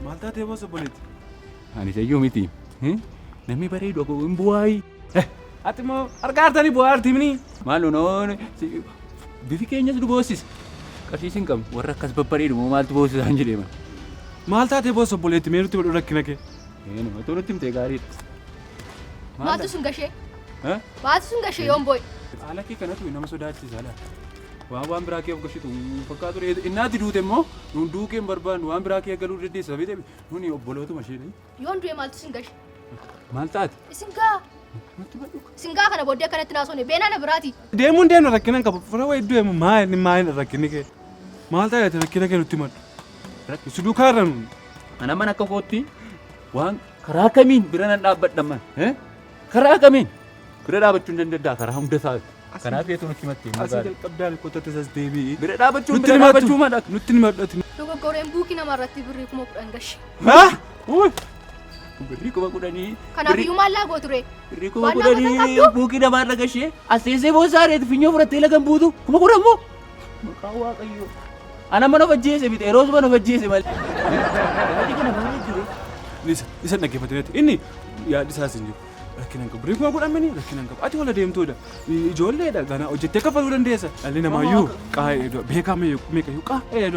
Maal taatee boosa obboleetti? Ani isayyuu miti. Namni bareedu akkoo hin bu'aayi. Ati immoo argaa artanii bu'aa artii mini? Maal noon bifi keenyas nu boossisa. Qarshiis hin qabnu warra akkas babbareedu moo maaltu boossisaan jedhee man. Maal taatee boossa obboleetti mee nutti godhu rakkina kee? Eenyu otoo nutti himtee gaariidha. Maaltu sun gashee? Eh? Maaltu sun gashee yoon boo'e? Haala kee kanatu nama sodaachisa laata. Waan waan biraa kee of gashitu hin fakkaatu dha. Innaati duute immoo nuun du'uu kee hin barbaannu waan biraa kee galuu dandeessa beekte nuni obbolootuma ishee. Yoon du'e maaltu sin gashe? Maal taate? Isin gaa. Nutti badhu. Isin gaa kana booddee akkanatti naasone beenaa na biraati. Deemuun deemna rakkina hin qabu. Fira wayii du'e maal maal rakkinni kee? Maal taate rakkina kee nutti himadhu. Si duukaa irra nuun. Ana mana akka kootti waan karaa kamiin bira nan dhaabbadha man. Karaa kamiin bira dhaabachuu hin danda'a karaa hunda isaa. Kanaaf eetu nutti himatte. Asii jalqabdaan kotatti sas deebi'i. Bira dhaabachuu Nutti bira himattu. dhaabachuu mala. Nutti himadhu ati. Dogoggoreen buukii namarratti birrii 10,000 gashe. Haa? Uy! Birrii 10,000. Kanaaf iyyuu maal laa gootu ree? Birrii kuma Waan dhaabatan kudhanii qabdu? buukii namaarra gashee as teessee boosaa reetu finyoo fudhattee lagan buutu 10,000 moo? Maqaa Waaqayyoo. Ana mana of ajjeese miti yeroo mana of ajjeese malee. Gaafii kana maal jiru? Isa isa dhaggeeffatanitti inni yaadni isaas hin jiru. Rakkina hin qabu. Birrii 10,000 mini rakkina hin qabu. Ati wala deemtuudha. Ijoolleedha. Ganaa hojjettee kaffaluu dandeessa. Dhalli namaayyuu qaa'ee beekaa meeqayyuu qaa'ee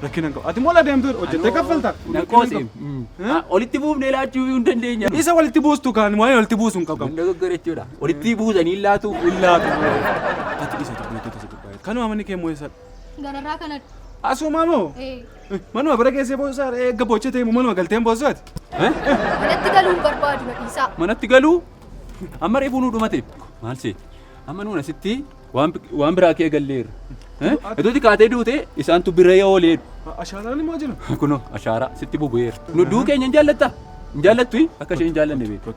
rakkina hin qabu. Ati wala deemtuudha. Hojjettee kaffalta. Nan qoose. Olitti buufnee laachuu hin dandeenya. Isa walitti buustu kaan waa'ee walitti buusu hin qabu. Hin dogoggore jechuudha. Walitti buusanii laatu. Hin laatu. Ati isa tokko isa tokko. Kanuma manni kee immoo eessadha? Gararraa kanadha. Asumaa moo? Ee. Manuma bira keessee boosaa eegga boochee ta'e manuma galteen boosaati. Manatti galuu hin barbaadu na dhiisaa. Manatti galuu amma reefuu nuu dhumate. Maal see? Amma nuun asitti waan waan biraa kee galleerra. Iddootti kaatee duute isaantu bira oolee. Ashaaraan immoo jira. Kunoo ashaaraa sitti bubu'eera. Nu du'uu keenya hin jaallattaa? Hin jaallattu akka isheen hin jaallanne beeku.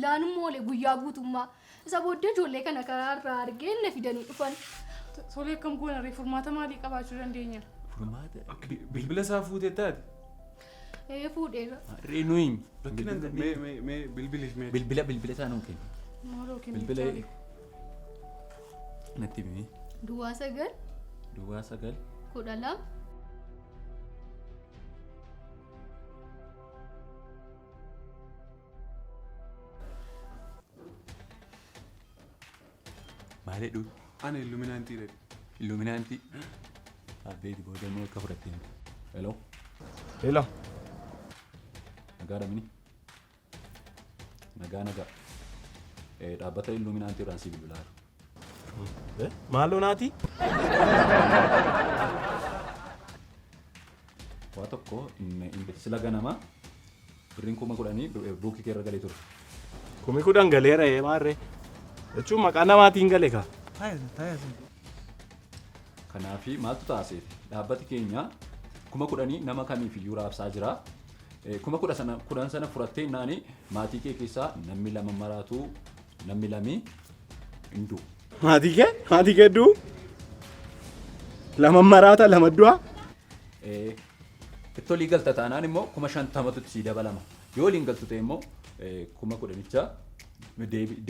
Bilbilaan immoo oole guyyaa guutummaa. Isa booddee ijoollee kana karaarraa argee na fidanii dhufan. Tolee akkam goona ree furmaata maalii qabaachuu dandeenya? Furmaata. Bilbila isaa fuutee taate. Ee fuudheera. Harree nuyi. Rakkina hin qabu. Mee mee mee bilbiliif mee. Bilbila bilbila isaa nuu kenni. Maaloo kenni Bilbila chaali. natti himi. Duwwaa 9. Duwwaa 9. 12. Maal jedhu? Ana illuminaantii dha. Illuminaantii. Abbeeti booda immoo akka fudhattee miti. Hello. Hello. Nagaadha mini. Nagaa nagaa. Dhaabbata Illuminaantii irraan sii bilbilaa jiru. Maaloo naati? Waa tokko sila ganama birriin 10,000 buukii kee irra galee ture. 10,000 galeera ee maarree. Jechuun maqaa namaatiin gale kaa. Kanaafi maaltu ta'a seete? Dhaabbati keenya 10,000 nama kamiif iyyuu raabsaa jira. 10,000 sana 10 sana fudhattee jennaani maatii kee keessaa namni lama maraatu namni lami hin du'u. Maatii kee? Maatii kee du'u? Lama maraata lama du'a? Itti olii galta taanaan immoo 50,000tu sii dabalama. Yoo olii hin galtu ta'e immoo 10,000cha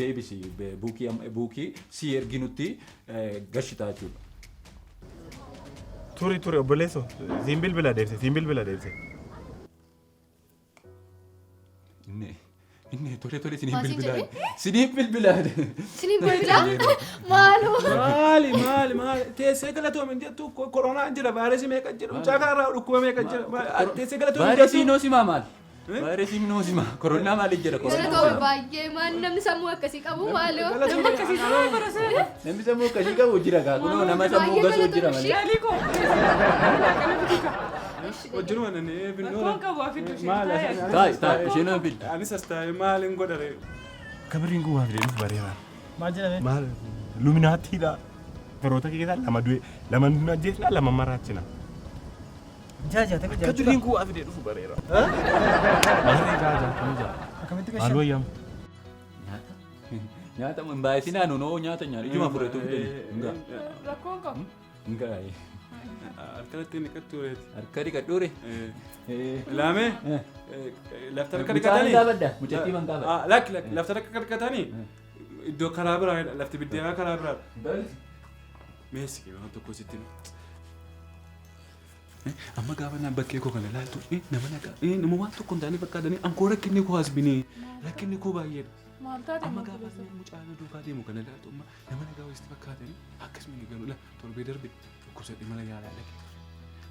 deebisi buukii sii erginutti gashitaa jechuudha. Turi turi obboleesso siin bilbila deebise siin bilbila deebise. Inni inni tole tole siniif Maal siin bilbilaa. jedhee? Siniif bilbilaa. Siniif bilbilaa? Maaloo. Maali maali maali teessee galatoomi hin jettu koronaan jira vaayirasii meeqa jira mucaa kanarraa dhukkuba meeqa jira teessee galatoomi hin Vaayirasii jettu. noo simaa maali? Vaayirasiin noo simaa koronaa maaliif jedha koronaa Galatoomi baay'ee maal namni sammuu akkasii qabu maaloo. Galatoomi. Akkasii nama barasee. Namni sammuu akkasii qabu jira kaa kunoo nama sammuu Baay'ee gasuu jira galatoomi malee. Yaalii koo. Kana bitika. Wajjinuma nannee binnoora. Rakkoon qabu afiddu ishee. Maal Taa'i. Taa'i taa'i isheen nama fiddi. Anis as taa'ee maaliin godha ree? Akka birriin kun waa fidee dhufu bareera. Maal jedhame? Maal luminaattiidha. Firoota kee keessaa lama du'e lama nu ajjeesna lama maraachina. Jaha jaatamii Akka jaha birriin kun waa fidee dhufu bareera. Maarree jaha jaatamii jaha. Akkamitti Maal gashan? wayyamu? Nyaata. Nyaata hin baay'isinaa nunoo nyaata nyaata ijuma fudhatu fidani. Hingaa. Rakkoon qabu. Hingaa. Harka irratti dhiqattu reeti. Harka dhiqadhuure. Laamee lafti harka Mucaa dhiqatanii. gaafadha. Mucattii man gaafadha. Lakki lakki lafti harka dhiqatanii iddoo karaa biraa lafti biddeenaa karaa biraa. Meessi kee waan tokko sitti hima. Amma gaafa naan bakkee koo kana ilaaltu nama nagaa nama waan tokko hin taane fakkaatanii ankoo rakkinni koo as binee rakkinni koo baay'eedha. Maal taate Amma maal gaafa godhe? mucaa na duukaa deemu kana ilaaltu amma nama nagaa wayisitti fakkaatanii akkasuma ni galu torbee darbe dhukkubsadhee mana yaalaa dhaqe.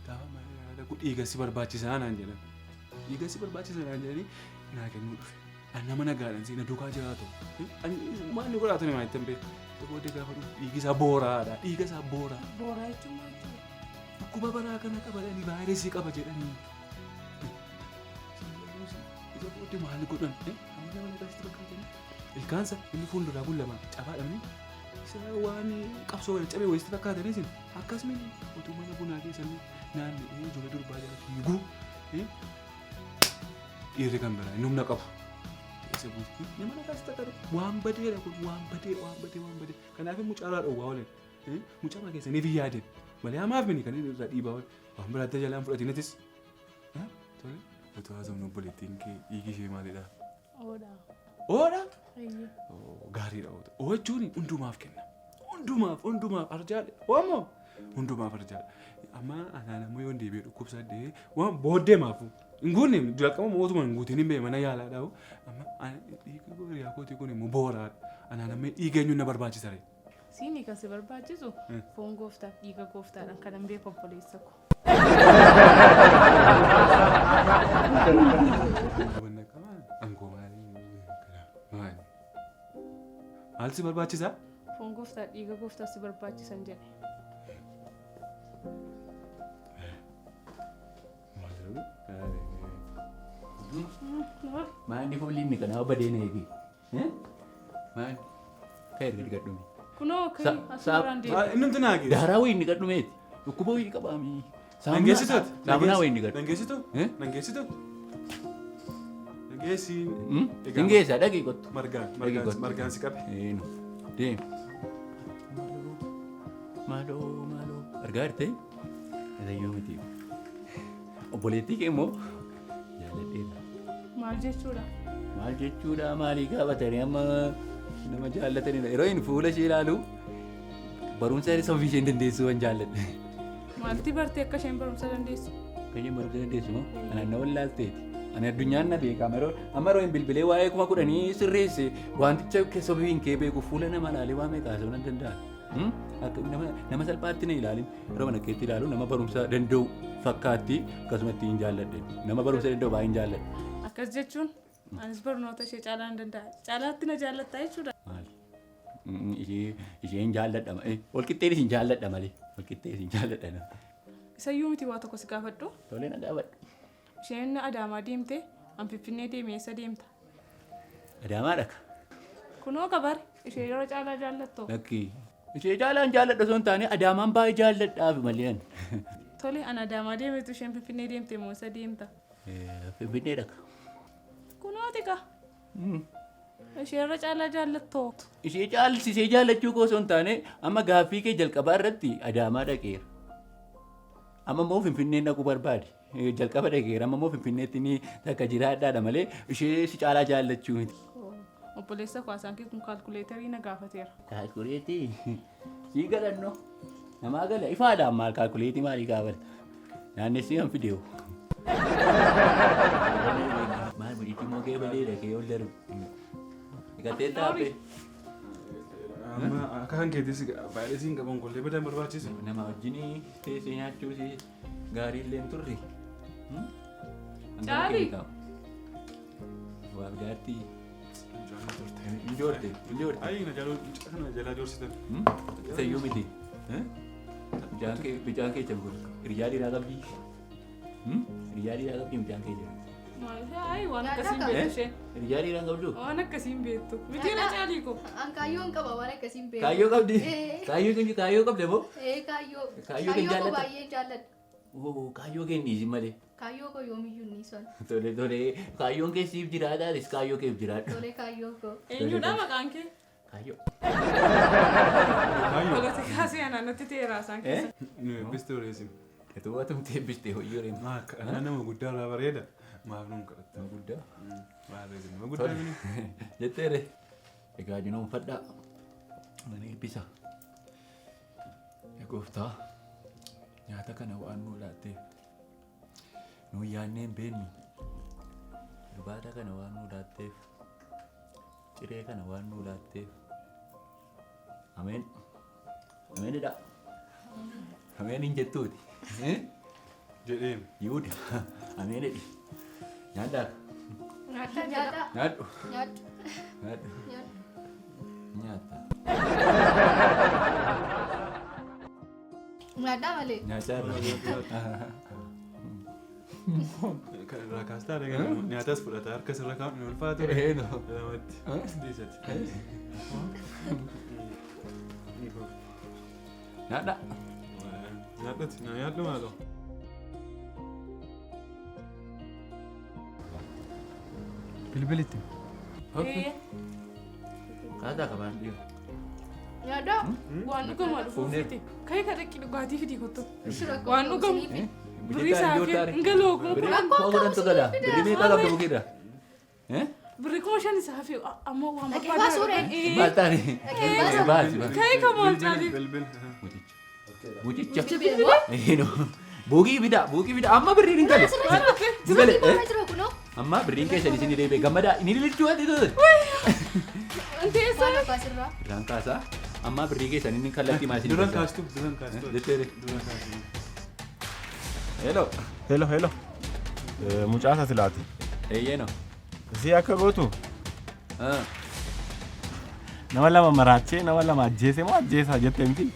Gaafa mana yaalaa dhaqu dhiiga si barbaachisaa naan jedhan. Dhiiga si barbaachisaa naan jedhanii naa kennuu dhufe. Ani nama nagaadhaan si na duukaa jiraatu. Ani maal ni godhaa ture maa ittiin beeku. Booddee gaafa dhufu dhiigi isaa booraadha. Dhiiga isaa booraa. Booraa jechuun maal jechuudha? Dhukkuba baraa kana qaba jedhanii vaayirasii qaba jedhanii. Isa booddee maal godhan? Amma nama nagaasitti fakkaatanii. Ilkaansa inni fuulduraa kun lama cabaadhamni. Isa waan qabsoo kana cabee wayisitti fakkaatanii isin akkasuma utuu mana bunaa keessanii naanna'ee ijoollee durbaa jala fiiguu dhiirri kan biraa inni humna qabu. Isa buusu nama nagaasitti fakkaate waan badeedha kun waan badee waan badee waan badee kanaaf mucaa dhowwaa oolan. Mucaa keessaniif hin yaadin malee hamaaf mini kan inni irraa dhiibaa oole waan biraatti jalaan fudhatinatis. Tole utuu haasofnu obboleettiin kee dhiigi ishee maalidha? Oodha. Oodha? Eeyyee. Gaariidha oota. Oo jechuun hundumaaf kenna. Hundumaaf hundumaaf arjaadha. Oomoo hundumaaf arjaadha. Amma anaan ammoo yoon deebi'ee dhukkubsadhee waan booddee maafu hin guunne jalqaba mootuma hin guutiin hin bee mana yaalaa dhahu. Amma dhiigi hiriyaa kootii kun immoo booraadha. Anaan amma dhiiga eenyuun na barbaachisa ree? Siini kan si barbaachisu foon gooftaaf dhiiga gooftaadhaan kanan beeku obboleessa koo. Maal si barbaachisa? Foon gooftaa dhiiga gooftaa si barbaachisan jedhe. Maalli fuulli inni kanaa badee na eegi. Maal? Ka erga dhiqadhume. Kunoo kan asirraan deema. Inni nuti naage. Daaraa wayii inni qadhumeeti. Dhukkuba wayii qabaami. Nangeessituuti. Saamunaa wayii inni qadhu. Nangeessitu. Eh? Nangeessitu. Geessi. Hin geessa dhaqii kottu. Margaan Dhaqii margaan kottu. margaan si qabe. Eenu. Deem. Maaloo maaloo argaa jirtee? Isayyuu miti. Obboleettii kee immoo jaalladheera. Maal jechuudha? Maal jechuudha maalii gaafatanii amma nama jaallatanidha. Yeroo inni fuula ishee ilaalu barumsa isa ofii ishee hin dandeessu waan jaalladhe. Maalti bartee akka isheen barumsa dandeessu? Akka isheen barumsa dandeessu moo? Ani na wallaalteeti. Ani addunyaan na beeka. Amma yeroo hin bilbilee waa'ee 10,000 sirreesse wanticha keessa ofii kee beeku fuula nama ilaalee waa meeqa haasa'uu nan danda'a. Akka nama salphaatti na ilaalin yeroo mana keetti ilaalu nama barumsa danda'u fakkaatti akkasumatti hin jaalladhe. Nama barumsa danda'u baay'ee hin jaalladhe. Akkas jechuun anis barnoota ishee caalaa hin danda'a. Caalaatti na jaallattaa jechuudha. Maali? Isheen jaalladha malee. Wal qixxeen isin jaalladha malee. Wal qixxee isin jaalladha. Isayyuu miti waa tokko si gaafadhu. Tolee na gaafadhu. Isheen Adaamaa deemte an Finfinnee deeme eessa deemta? Adaamaa dhaqa. Kunoo kabare ishee yeroo caalaa jaallattu. Lakki. Ishee caalaan jaalladha osoo hin taane Adaamaan baay'ee jaalladhaaf malee ani. Tole an Adaamaa deemetu isheen Finfinnee deemte moo eessa deemta? Finfinnee dhaqa. Kunoo tika. Ishee irra caalaa jaallattu. Ishee caalsisee jaallachuu koo osoo hin taane amma gaaffii kee jalqabaa irratti Adaamaa dhaqeera. Amma immoo Finfinneen dhaquu barbaade. Jalqaba dhaqeera amma immoo Finfinneetti ni takka jiraadhaadha malee ishee si caalaa jaallachuu miti. Obboleessa koo haasaan kee kun kaalkuleetarii na gaafateera. Kaalkuleetii sii galannoo namaa gala ifaadhaan maal kaalkuleetii maalii gaafata? Naannessii kan fideewu. Maal mucichi immoo kee badeedha kee ol darbu. Dhiqattee taaphee. Amma akka kan keetis baay'ee siin qaban gollee badan barbaachisu. Nama wajjin teessee nyaachuus gaarii illee hin turre. Caali. Waa bidaatti. Injoorte injoorte. Ayi na jaloo kana jalaa joorsitan. Isayyuu miti. Mucaan kee jabuu hiriyaa dhiiraa qabdi. Hiriyaa dhiiraa qabdi mucaan kee jiru. Ayi waan akkasiin beektu isheen. Hiriyaa dhiiraa hin qabdu? Waan akkasiin beektu. Miti na caalii koo. An kaayyoo hin qaba waan akkasiin beeku. Kaayyoo qabdi? Ee. Kaayyoo kan kaayyoo qabde moo? Ee kaayyoo. Kaayyoo kan koo jaallatta? baay'ee jaalladha. Oo kaayyoo kee hin dhiisin malee. Kaayyoo koo yoomiyyuu hin dhiisan. Tole tole kaayyoon kee siif jiraadha atis kaayyoo keef jiraadhu. Tole kaayyoo koo. Eenyudha maqaan kee? Kaayyoo. Kaayyoo. Polotikaa seenaa natti ta'eera isaan keessa. Nu eebbiste oreessi. Etuu atumti eebbiste hoyyuu reema. Maa kadhannaa nama guddaa irraa bareeda. Maaf nuun kadhatta. Nama guddaa. Maal reessi nama guddaa mini. Jetteere. Egaa jinoonfadhaa. Mana eebbisa. Yaa gooftaa nyaata kana waan nuu laatteef nuun yaannee hin beeknu. Irbaata kana waan nuu laatteef ciree kana waan nuu laatteef. Ameen. Ameenidha. Ameen hin jettuuti. Jedheem. Yihuda. Ameen jedhi. Nyaadhaa. Nyaadhaa. Nyaadhu. Nyaadhu. Nyaadhu. Nyaadhu. Nyaata. Nyaadhaa malee. Nyaachaa irra. Kan irraa kaastaa argaa nyaatas fudhata harka sirra kaa'uun hin ulfaatu. Eeno. Lamatti. Diisati. Nyaadhaa. Nyaadhati na nyaadhu maaloo. Bilbilitti. Ee Kaasaa qabaan dhiira. Nyaadhaa. waan dhugamu dhufuuf fiti. Ka'ee ka dhaqi dhugaatii fidii kottu. Shira Waan dhugamu. Birrii isaa fi hin galoo kuma Birrii 10,000tu gala. Birrii meeqa qabda bukeedha? Birrii 5,000 isaa fi amma waan Dhaqee barbaadu. baasuu ree? Maal taane? Baasi baasi. Ka'ee ka maal caalii? Bilbil. Mucicha. Mucicha. Bilbil. Eeno. Buukii fida buukii fida amma birriin hin gale. Hin gale. Baay'ee jira kunoo. Amma birriin keessan isin deebi'e gammadaa inni lilchuu ati tole. Inteessa. Waan abbaa sirraa. Duraan kaasaa amma birrii keessan inni kallattii maasii. Duran kaastu duran kaastu. Jetteere. Duran kaastu. Hello. Hello hello. Mucaa isa silaati. Eeyyeeno. Si akka gootu nama lama maraachee nama lama ajjeese moo ajjeesaa jettee miti?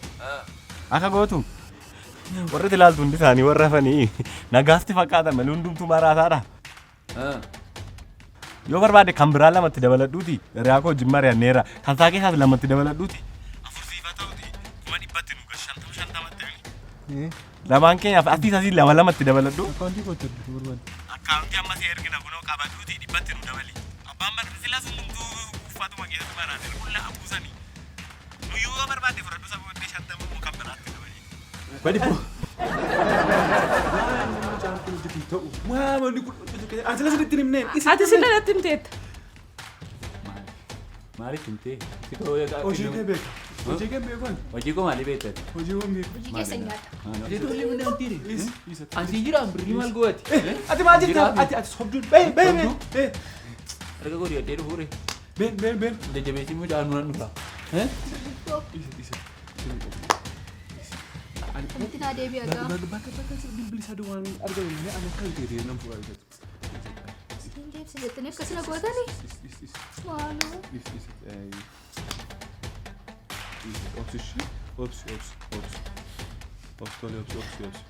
Akka gootu warri itti ilaaltu hundi isaanii warra hafanii nagaasti fakkaatan malee hundumtuu maraataadha. Yoo barbaade kan biraa lamatti dabaladhuuti hiriyaa koo wajjin mari'anneerra kan isaa keessaas lamatti dabaladhuuti. Afur siifa ta'uti 100,000 nu gahu shantama shantamatti. Lamaan keenyaaf asii asii lama lamatti dabaladhu. Akkaawuntii kootti ergitu barbaade. Akkaawuntii amma si ergina kunoo qabadhuuti dhibbatti nu dabali. Abbaan barri sila hundumtuu uffatuma keessatti maraate qullaa buusanii. Nuyyuu yoo barbaadde fudhadhu isa booddee 50 immoo kan biraatti dabali. Badi boo. Waan mucaan kun hojjetu ta'u. Waan wanni kun hojjetu keessa. Ani sila sirriitti hin himneen. Ati sila natti himteetta. Maaliif himtee? Hojii kee beeka. Hojii kee beekan. Hojii koo maalii beektan? Hojii koo beeku. Hojii keessa hin nyaata. Ansi jiraan birrii maal gooti? Ati maal jirta? Ati ati sobduun. Bee bee bee. Erga godhi adhee dhufuure. Been been been. Jajjabeessi mucaan nunan dhufa. Isa isa. Akkamitti naa deebi'a gaa? Bakka bakka bilbilli isaa duwwaan argamu malee ani akka hin ta'e nan fuudhaa jechuudha. Siin deebisa jettanii akkasina gootanii? Maaloo. Obsi ishee. Obsi obsi obsi. Obsi tole obsi obsi obsi.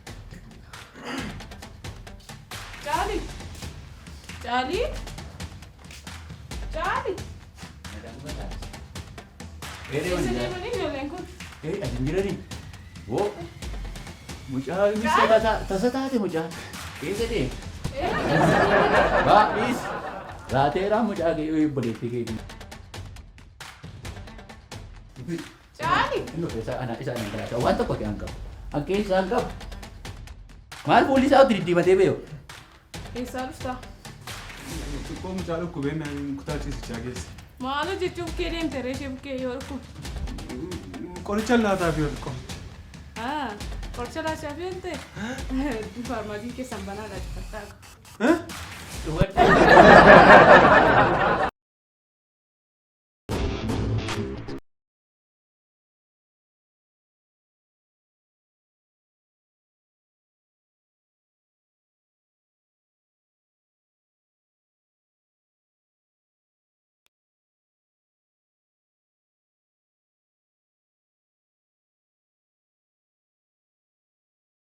Caali. Caali. Caali. Eessa deemanii ijoolleen kun? Ati hin jiranii? Woo! Mucaa misa tasa taate mucaan. Eessa deema? Eessa deemanii? Baay'is. Raateeraa mucaa kee obboleettii keetii. Caali. Inni isa ana isa ana galaata waan tokko ta'an qabu. An keessaa hin qabu. Maal fuulli isaa uti diddiimatee beeku? Eessaa dhuftaa? Xiqqoo mucaa dhukkubee naan kutaa ciisichaa keessa. Maal hojjechuu bukkee deemte reeshee bukkee yoo dhukkubu? Qoricha laataa fi qoricha. Ah, qoricha laachaa fi deemte? Faarmaasiin keessan banaadha cufadhaa. Dhugadhu.